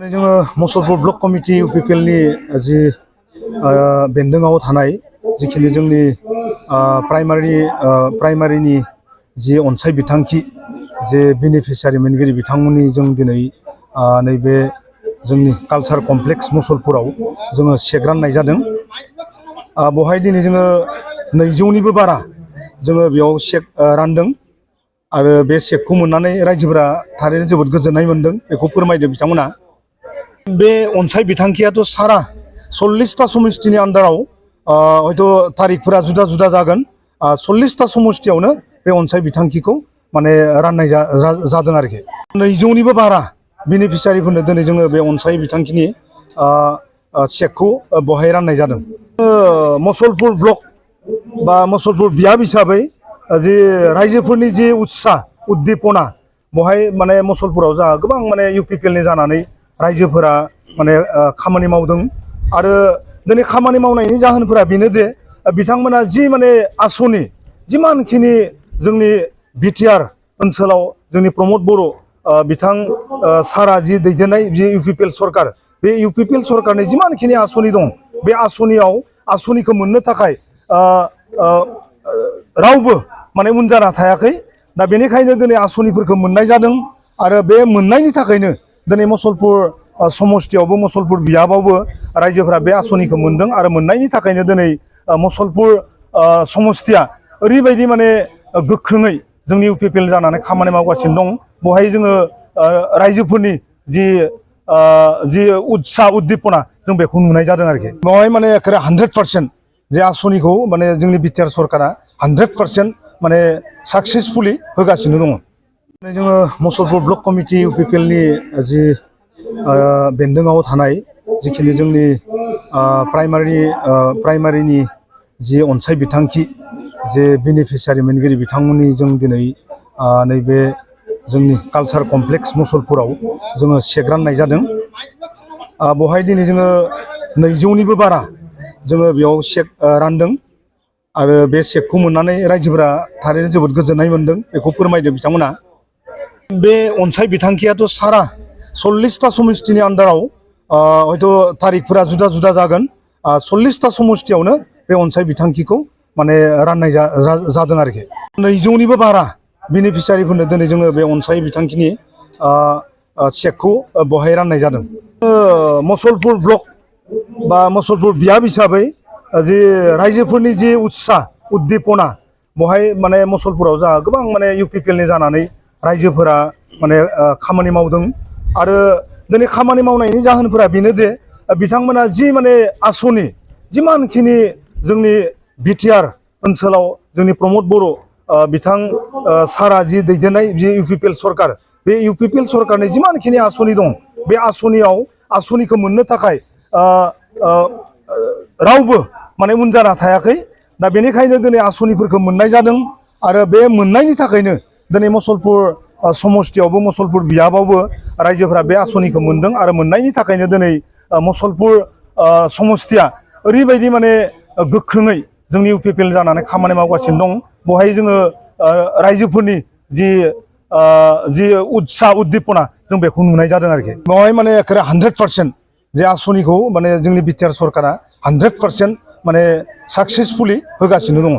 जोङो Musalpur block committee इउपिपिएलनि जि बेन्दोंआव थानाय जिखिनि जोंनि प्राइमारिनि जि अनसाय बिथांखि जे बेनिफिसियारि मोनगिरि बिथांमोननि जों दिनै नैबे जोंनि कालचार कमप्लेक्स मुसलपुराव जोङो चेक राननाय जादों। बेवहाय दिनै जोङो 200निबो बारा जोङो बेयाव चेक रानदों आरो बे चेकखौ मोननानै रायजोफोरा थारैनो जोबोद गोजोननाय मोनदों बेखौ फोरमायदों बिथांमोना। बे अनसाय बिथांखियाथ' सारा 40टा समस्तिनि आन्दाराव हयथ' तारिखफोरा जुदा जुदा जागोन। 40टा समस्तियावनो बे अनसाय बिथांखिखौ माने राननाय जादों आरोखि। 200निबो बारा बेनिफिसियारिफोरनो दिनै जोङो बे अनसाय बिथांखिनि चेकखौ बहाय राननाय जादों। मुसलपुर ब्लक बा मुसलपुर बियाब हिसाबै जि रायजोफोरनि जि उत्साह उद्दीपना बहाय माने मुसलपुराव जोंहा गोबां माने इउपिपिएलनि जानानै रायजोफोरा माने खामानि मावदों आरो दिनै खामानि मावनायनि जाहोनफोरा बेनो जे बिथांमोना जि माने आसनि जिमानखिनि जोंनि बिटिआर ओनसोलाव जोंनि प्रमद बर' बिथां सारा जि दैदेननाय जि इउपिपिएल सरकार बे इउपिपिएल सरकारनि जिमानखिनि आसनि दं बे आसनिखौ मोननो थाखाय रावबो माने उन जाना थायाखै। दा बेनिखायनो दिनै आसनिफोरखौ मोननाय जादों आरो बे मोननायनि थाखायनो दिनै मुसलपुर समस्तियावबो मुसलपुर बियाबावबो रायजोफोरा बे आसनिखौ मोनदों आरो मोननायनि थाखायनो दिनै मुसलपुर समस्तिया ओरैबायदि माने गोख्रोङै जोंनि इउपिपिएल जानानै खामानि मावगासिनो दं। बेवहाय जोङो रायजोफोरनि जि उत्साह उद्दीपना जों बेखौ नुनाय जादों आरोखि। बेवहाय माने 100% जे आसनिखौ माने जोंनि बिटिआर सरकारा 100% माने साक्सेसफुलि होगासिनो दङ। जोङो मुसलपुर ब्लक कमिटि इउपिपिएलनि जि बेन्दोंआव थानाय जिखिनि जोंनि प्राइमारिनि जि अनसाय बिथांखि जे बेनिफिसियारि मोनगिरि बिथांमोननि जों दिनै नैबे जोंनि कालचार कमप्लेक्स मुसलपुराव जोङो चेक राननाय जादों। बेवहाय दिनै जोङो 200निबो बारा जोङो बेयाव चेक रानदों आरो बे चेकखौ मोननानै रायजोफोरा थारैनो जोबोद गोजोननाय मोनदों बेखौ फोरमायदों बिथांमोना। बे अनसाय बिथांखियाथ' सारा 40टा समस्तिनि आन्दाराव हयथ' तारिखफोरा जुदा जुदा जागोन। 40टा समस्तियावनो बे अनसाय बिथांखिखौ माने राननाय जादों आरोखि। 200निबो बारा बेनिफिसियारिफोरनो दिनै जोङो बे अनसाय बिथांखिनि चेकखौ बहाय राननाय जादों। मुसलपुर ब्लक बा मुसलपुर बियाब हिसाबै जि रायजोफोरनि जि उत्साह उद्दीपना बहाय माने मुसलपुराव जोंहा गोबां माने इउपिपिएलनि जानानै रायजोफोरा माने खामानि मावदों आरो दिनै खामानि मावनायनि जाहोनफोरा बेनो जे बिथांमोना जि माने आसनि जिमानखिनि जोंनि बिटिआर ओनसोलाव जोंनि प्रमद बर' बिथां सारा जि दैदेननाय जि इउपिपिएल सरकार बे इउपिपिएल सरकारनि जिमानखिनि आसनि दं बे आसनिखौ मोननो थाखाय रावबो माने उन जाना थायाखै। दा बेनिखायनो दिनै आसनिफोरखौ मोननाय जादों आरो बे मोननायनि थाखायनो दिनै मुसलपुर समस्तियावबो मुसलपुर बियाबावबो रायजोफोरा बे आसनिखौ मोनदों आरो मोननायनि थाखायनो दिनै मुसलपुर समस्तिया ओरैबायदि माने गोख्रोङै जोंनि इउपिपिएल जानानै खामानि मावगासिनो दं। बेवहाय जोङो रायजोफोरनि जि उत्साह उद्दीपना जों बेखौ नुनाय जादों आरोखि। बेवहाय माने 100% जे आसनिखौ माने जोंनि बिटिआर सरकारा 100% माने साक्सेसफुलि होगासिनो दङ।